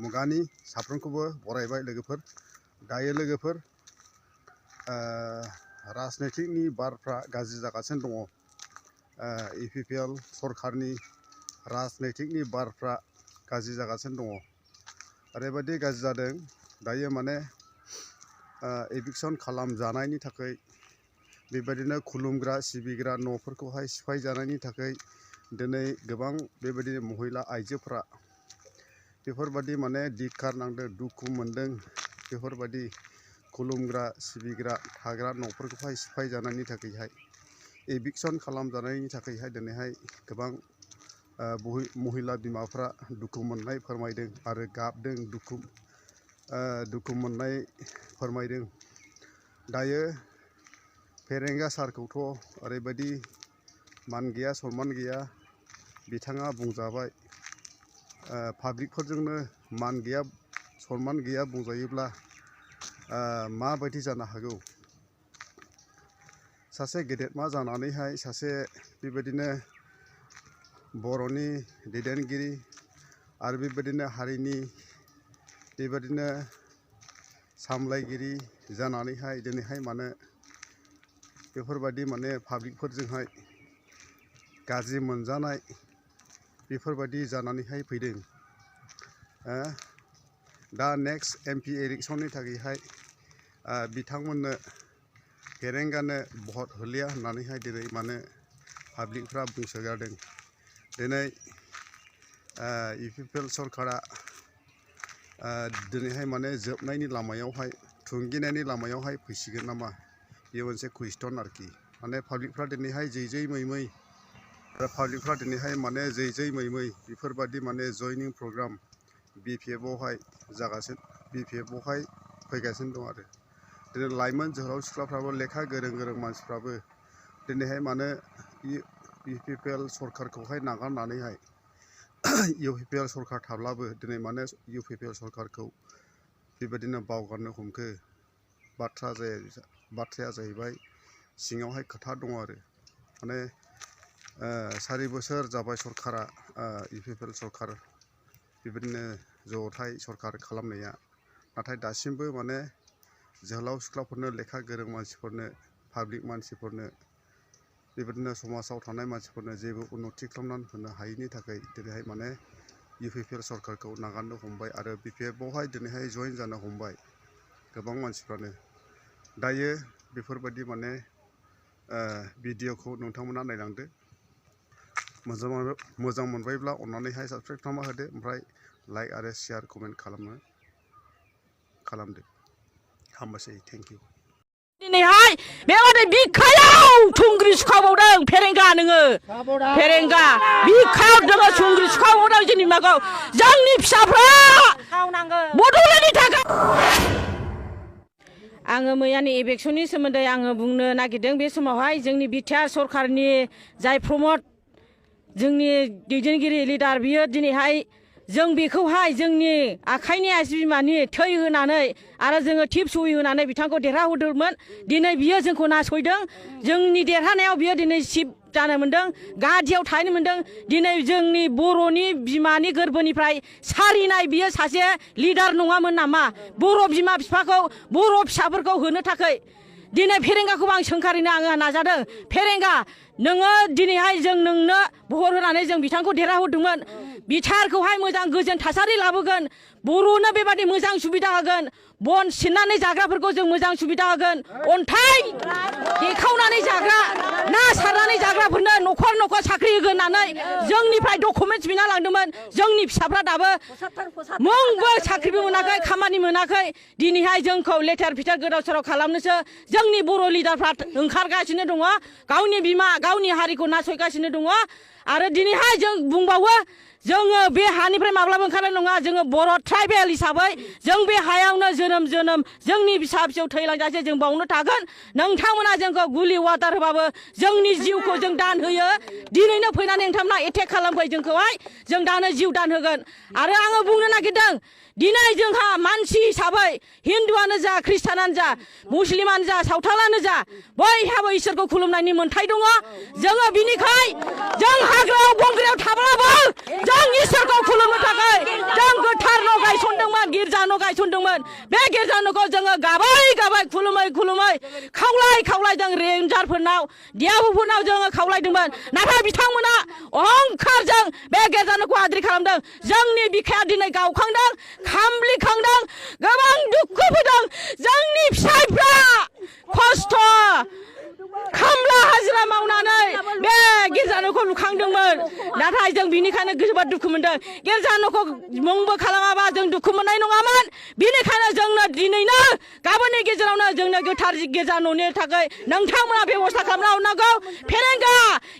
मुगानि साफ्रोमखौबो बरायबाय लोगोफोर। दायो लोगोफोर राजनैतिकनि बारफ्रा गाज्रि जागासिनो दङ। इउपिपिएल सरकारनि राजनैतिकनि बारफ्रा गाज्रि जागासिनो दङ। ओरैबायदि गाज्रि जादों दायो माने एभिक्सन खालामजानायनि थाखाय बेबायदिनो खुलुमग्रा सिबिग्रा न'फोरखौहाय सिफाय जानायनि थाखाय दिनै गोबां बेबायदिनो महिला आइजोफोरा बेफोरबायदि माने धिक्कार नांदों, दुखु मोनदों। बेफोरबायदि खुलुमग्रा सिबिग्रा थाग्रा न'फोरखौहाय सिफाय जानायनि थाखायहाय एभिक्सन खालामजानायनि थाखायहाय दिनैहाय गोबां महिला बिमाफ्रा दुखु मोननाय फोरमायदों आरो गाबदों, दुखु मोननाय फोरमायदों। दायो फेरेंगा सारखौथ' ओरैबायदि मान गैया सनमान गैया बिथाङा बुंजाबाय। पाब्लिकफोरजोंनो मान गैया सनमान गैया बुंजायोब्ला माबायदि जानो हागौ। सासे गेदेरमा जानानैहाय सासे बेबायदिनो बर'नि दैदेनगिरि आरो बेबायदिनो हारिनि बेबायदिनो सामलायगिरि जानानैहाय दिनैहाय मानो बेफोरबायदि माने पाब्लिकफोरजोंहाय गाज्रि मोनजानाय बेफोरबायदि जानानैहाय फैदों। दा नेक्स्ट MP इलेक्शननि थाखायहाय बिथांमोननो फेरेंगानो भट होलिया होननानैहाय दिनै मानो पाब्लिकफ्रा बुंसोगारदों। दिनै इउपिपिएल सरकारा दिनैहाय माने जोबनायनि लामायावहाय थुंगिनायनि लामायावहाय फैसिगोन नामा, बेयो मोनसे कुइस्टन आरोखि। माने पाब्लिकफ्रा दिनैहाय जै मै आरो पाब्लिकफ्रा दिनैहाय माने जै मै बेफोरबायदि माने जयनिं प्रग्राम BPFआवहाय BPFआवहाय फैगासिनो दं। आरो दिनै लाइमोन जोहोलाव सिख्लाफ्राबो लेखा गोरों मानसिफ्राबो दिनैहाय मानो इउपिपिएल सरकारखौहाय नागारनानैहाय इउपिपिएल सरकार थाब्लाबो दिनै मानो इउपिपिएल सरकारखौ बेबायदिनो बावगारनो हमखो। बाथ्राया जाहैबाय सिङावहाय खोथा दङ आरो माने 4 बोसोर जाबाय सरकारा इउपिपिएल सरकार बेबायदिनो जथाय सरकार खालामनाया, नाथाय दासिमबो माने जोहोलाव सिख्लाफोरनो लेखा गोरों मानसिफोरनो पाब्लिक मानसिफोरनो बेबायदिनो समाजाव थानाय मानसिफोरनो जेबो उन्नति खालामनानै होनो हायैनि थाखाय दिनैहाय माने इउपिपिएल सरकारखौ नागारनो हमबाय आरो BPFआवहाय दिनैहाय जयेन जानो हमबाय गोबां मानसिफ्रानो। दायो बेफोरबायदि माने भिडिअखौ नोंथांमोना नायलांदो। मोजां मोनबायब्ला अन्नानैहाय साबस्क्राइब खालामना होदो, ओमफ्राय लाइक आरो शेयार कमेन्ट खालामदो। हामबायसै, थेंक इउ। दिनैहाय बेबायदि बिखायाव थुंग्रि सुखाबावदों फेरेंगा नोङो। फेरेंगा बिखायाव नोङो थुंग्रि सुखाबावदों जोंनि मागाव। जोंनि फिसाफ्रा बड'लेण्डनि थाखाय। आङो मैयानि इलेक्सननि सोमोन्दै आङो बुंनो नागिरदों। बे समावहाय जोंनि बिटिआर सरकारनि जाय प्रमद जोंनि दैदेनगिरि लिडार, बियो दिनैहाय जों बेखौहाय जोंनि आखाइनि आइजो बिमानि थै होनानै आरो जोङो टिप सुइ होनानै बिथांखौ देरहाहोदोंमोन। दिनै बियो जोंखौ नासयदों। जोंनि देरहानायाव बियो दिनै चिफ जानो मोन्दों, गादियाव थाहैनो मोन्दों। दिनै जोंनि बर'नि बिमानि गोरबोनिफ्राय सारिनाय बियो सासे लिडार नङामोन नामा? बर' बिमा बिफाखौ बर' फिसाफोरखौ होनो थाखाय दिनै फेरेंगाखौबो आं सोंखारिनो आङो नाजादों। फेरेंगा नोङो दिनैहाय जों नोंनो भट होनानै जों बिथांखौ देरहाहोदोंमोन। बिटिआरखौहाय मोजां गोजोन थासारि लाबोगोन, बर'नो बेबादि मोजां सुबिदा होगोन, बन सिननानै जाग्राफोरखौ जों मोजां सुबिदा होगोन, अन्थाइ देखावनानै जाग्रा ना सारनानै जाग्राफोरनो न'खर साख्रि होगोन होननानै जोंनिफ्राय डकुमेन्टस बिना लांदोंमोन। जोंनि फिसाफ्रा दाबो मुंबो साख्रिबो मोनाखै, खामानि मोनाखै। दिनैहाय जोंखौ लेथेर फिथेर गोदाव सोराव खालामनोसो जोंनि बर' लिडारफ्रा ओंखारगासिनो दङ। गावनि बिमा गावनि हारिखौ नासयगासिनो दङ। आरो दिनैहाय जों बुंबावो, जोङो बे हानिफ्राय माब्लाबा ओंखारनाय नङा। जोङो बर' ट्राइबेल हिसाबै जों बे हायावनो जोनोम जोंनि फिसा फिसौ थैलांजासे जों बावनो थागोन। नोंथांमोना जोंखौ गुलि वाटार होबाबो जोंनि जिउखौ जों दान होयो। दिनैनो फैनानै नोंथांमोना एटेक खालामफै जोंखौहाय, जों दानो जिउ दान होगोन। आरो आङो बुंनो नागिरदों, दिनै जोंहा मानसि हिसाबै हिन्दुआनो जा, ख्रिस्टानानो जा, मुस्लिमानो जा, सावथालानो जा, बयहाबो इसोरखौ खुलुमनायनि मोन्थाय दङ। जोङो बिनिखाय जों हाग्रायाव बंग्रायाव थाब्लाबो जों इसोरखौ खुलुमनो थाखाय जों गोथार न' गायसनदों। गिर्जा न' गायसनदोंमोन बे गिर्जा न'खौ जोङो गाबै खुलुमै खावलाय जों रेन्जारफोरनाव दियाबुफोरनाव जोङो खावलायदोंमोन नाथाय बिथांमोना अहंखारजों बे गिर्जा न'खौ आद्रि खालामदों जोंनि बिखाया दिनै गावखांदों खामलिखांदों गोबां दुखु फैदों जोंनि फिसायफ्रा खस्थ' खामला हाजिरा मावनानै बे गिर्जा न'खौ लुखांदोंमोन नाथाय जों बिनिखायनो जोबोद दुखु मोनदों गिर्जा न'खौ मुंबो खालामाबा जों दुखु मोननाय नङामोन बिनिखायनो जोंनो दिनैनो गाबोननि गेजेरावनो जोंनो गोथार गिर्जा न'नि थाखाय नोंथांमोना बेबस्था खालामना हरनांगौ फेरेंगा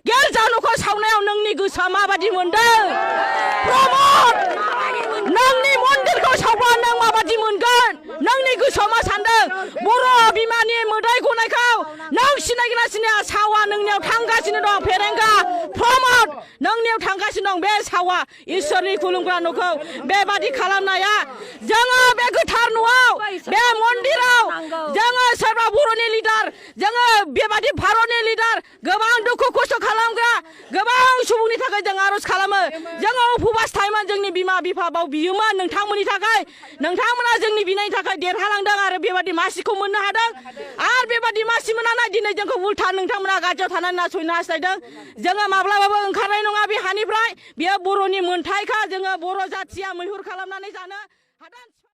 गिर्जा न'खौ सावनायाव नोंनि गोसोआ माबादि मोनदों प्रमद नोंनि मन्दिरखौ सावबा नों माबादि मोनगोन नोंनि गोसोआव मा सानदों बर' बिमानि मोदाय गनायखौ नों सिनायगोना सिनाया सावा नोंनियाव थांगासिनो दं फेरेंगा प्रमद नोंनियाव थांगासिनो दं बे सावा इसोरनि खुलुमग्रा न'खौ बेबादि खालामनाया जोङो बे गोथार न'आव बे मन्दिराव जोङो सोरबा बर'नि लिडार जोङो बेबादि भारतनि लिडार गोबां दुखु खस्थ' खालामग्रा गोबां सुबुंनि थाखाय जों आर'ज खालामो जोङो उपबास थायोमोन जोंनि बिमा बिफा बाव बियोमोन नोंथांमोननि थाखाय नोंथांमोना जोंनि बिनायनि थाखाय देरहालांदों आरो बेबादि मासिखौ मोननो हादों आरो बेबादि मासि मोननानै दिनै जोंखौ उल्था नोंथांमोना गाज्रियाव थानानै नासयनो हास्थायदों जोङो माब्लाबाबो ओंखारनाय नङा बे हानिफ्राय बेयो बर'नि मोन्थायखा जोङो बर' जाथिया मैहुर खालामनानै जानो हादों।